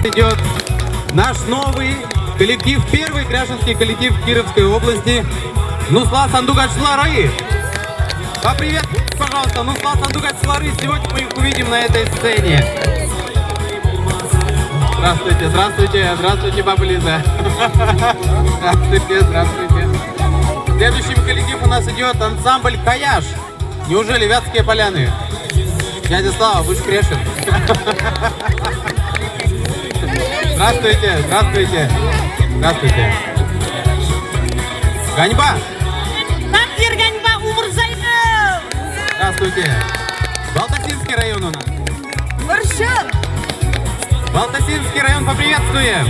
Идет наш новый коллектив, первый кряшенский коллектив Кировской области Нусла Сандугачлары. Поприветствуйте, пожалуйста, Нусла Сандугачлары. Сегодня мы их увидим на этой сцене. Здравствуйте, здравствуйте, здравствуйте, баба Лиза. Здравствуйте, здравствуйте. Следующим коллектив у нас идет ансамбль «Каяш». Неужели Вятские поляны? Дядя Слава, вы же кряшен. Здравствуйте, здравствуйте, здравствуйте. Ганьба! Здравствуйте. Балтасинский район у нас. Балтасинский район поприветствуем.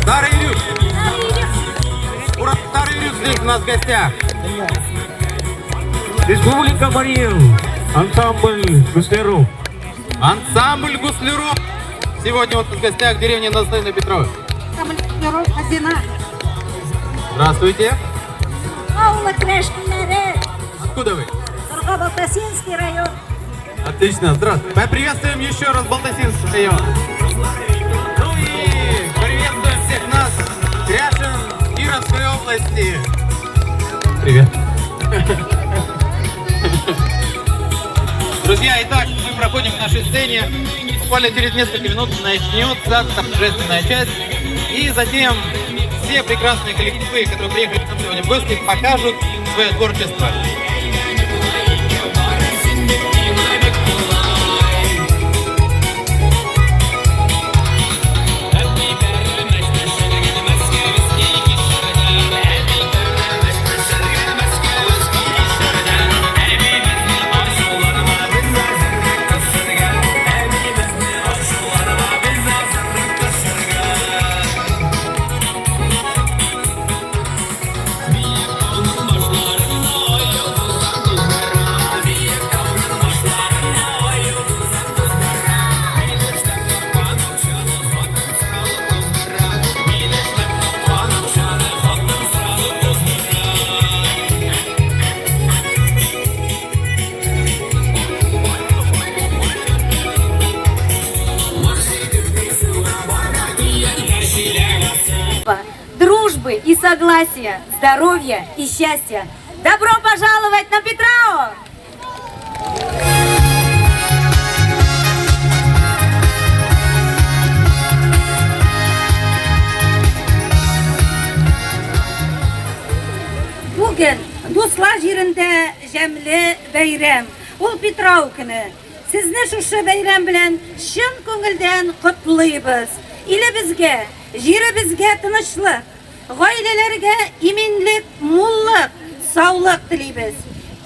Старый Ирюк. Ура, Старый Ирюк здесь у нас в гостях. Республика Марий Эл, ансамбль Гусляров. Ансамбль Гусляров. Сегодня вот в гостях в деревне Настойна Петрова. Здравствуйте. Откуда вы? Балтасинский район. Отлично, здравствуйте. Поприветствуем еще раз Балтасинский район. Ну и приветствуем всех нас, кряшен Кировской области. Привет. Друзья, итак, мы проходим к нашей сцене. Буквально через несколько минут начнется торжественная часть. И затем все прекрасные коллективы, которые приехали к нам сегодня в гости, покажут свое творчество. Дружбы и согласия, здоровья и счастья. Добро пожаловать на Питрау! Бүген дуслар җирендә җәмле бәйрәм. Ул Питрау көне. Сезне шушы бәйрәм белән чын күңелдән котлыйбыз. Илебезгә, җиребезгә тынычлык, гаиләләргә иминлек, муллык, саулык телибез.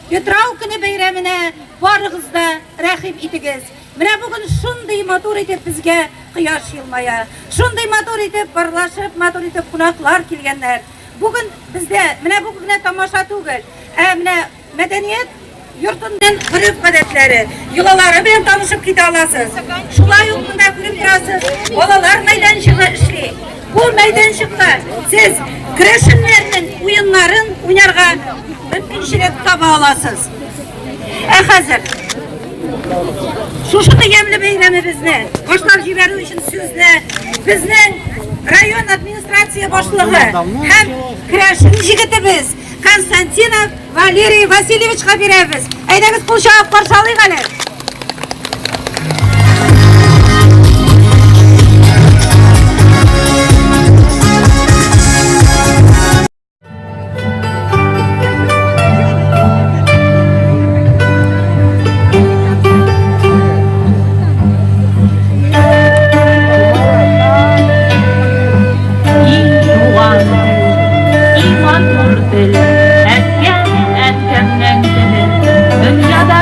Питрау көне бәйрәменә барыгыз да рәхим итегез. Менә бүген шундый матур итеп безгә кояш елмая. Шундый матур итеп парлашып, матур итеп кунаклар килгәннәр. Бүген бездә менә бу генә тамаша түгел, ә менә мәдәният йортының гореф-гадәтләре, йолалары белән танышып китә аласыз. Шулай ук монда күреп торасыз, балалар мәйданчыгы эшли. Бу мәйданчыкта сез керәшеннәрнең уеннарын уйнарга мөмкинчелек таба аласыз. Ә хәзер шушы ямьле бәйрәмебезне башлап җибәрү өчен сүзне безнең район администрация башлыгы һәм керәшен җегетебез Константинов Валерий Васильевичка бирәбез. Әйдәгез кул чабып каршы алыйк әле. И туган тел, и матур тел, әткәм, әнкәмнең теле, дөньяда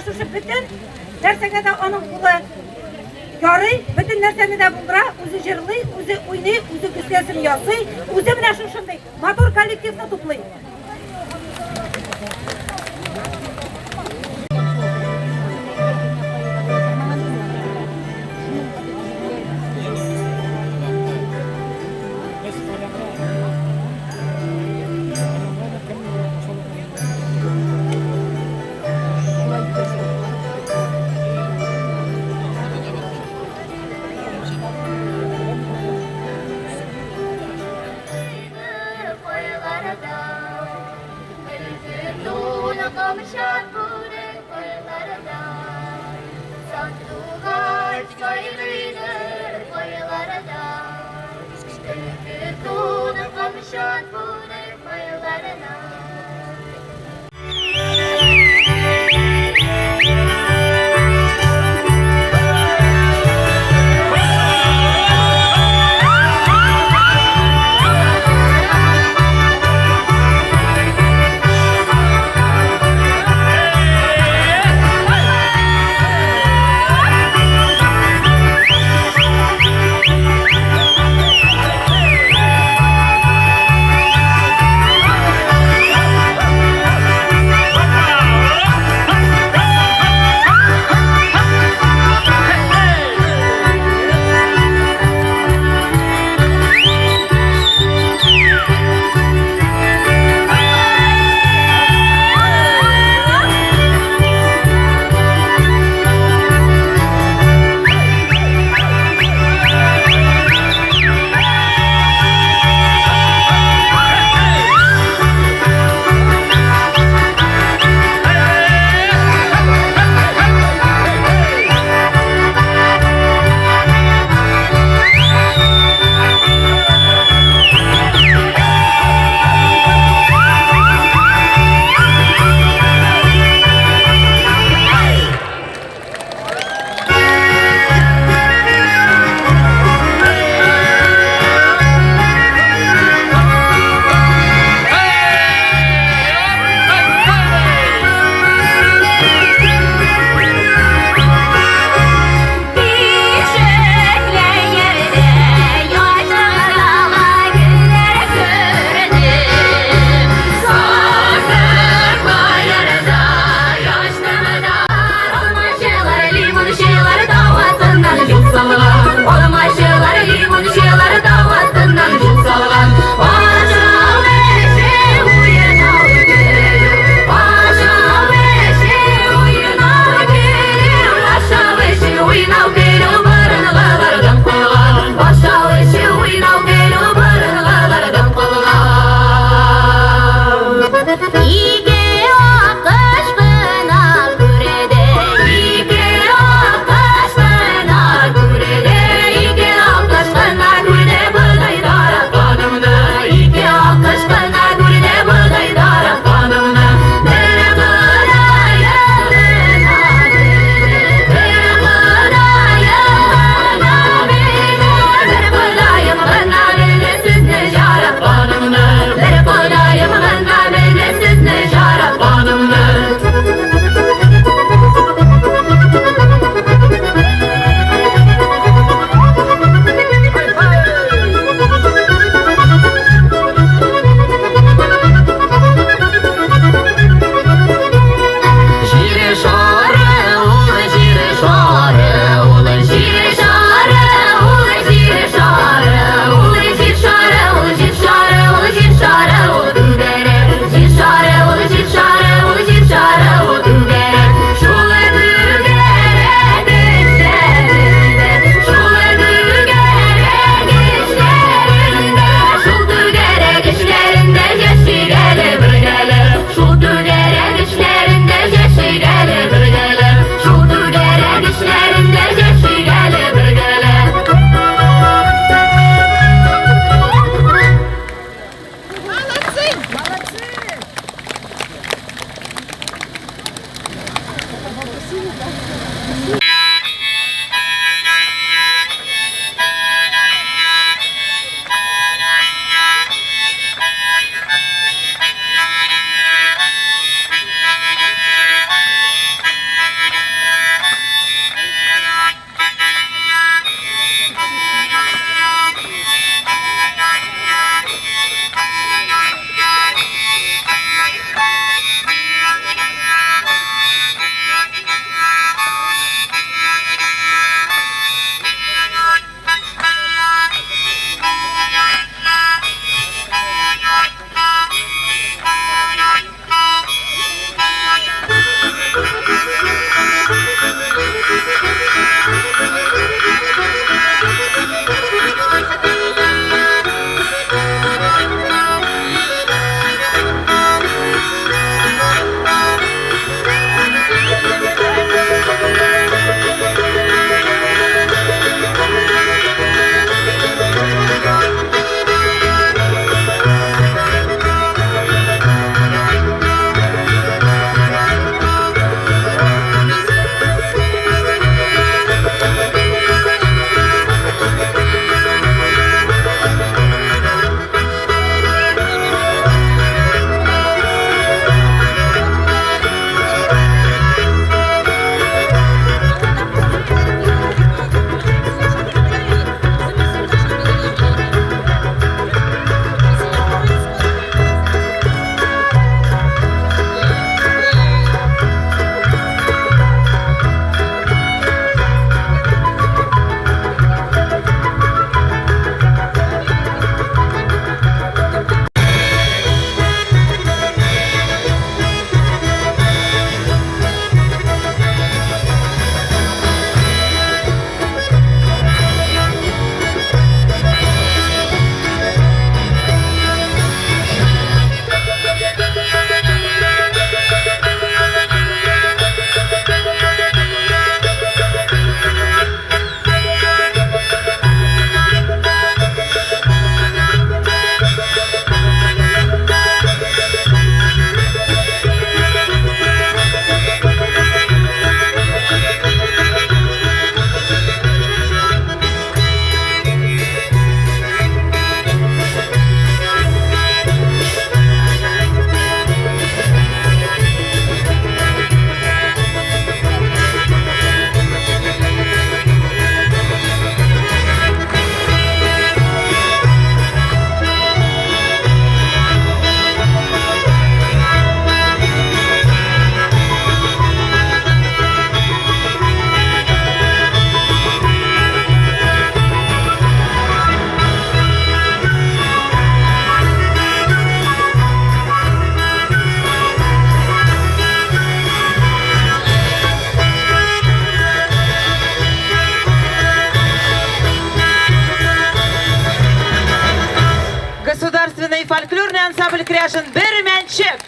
шушы бөтен нәрсәгә дә аның кулы ярый, бөтен нәрсәне дә булдыра, үзе җырлый, үзе уйный, үзе гөсләсен ясый, үзе менә шушындый матур коллективны туплый. Кряшен Бәрмәнчек.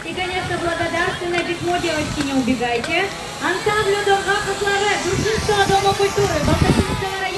И, конечно, благодарственное письмо, девочки, не убегайте. Ансамблю Дом Ахаславе, Грушинского дома культуры, Балтасинского района.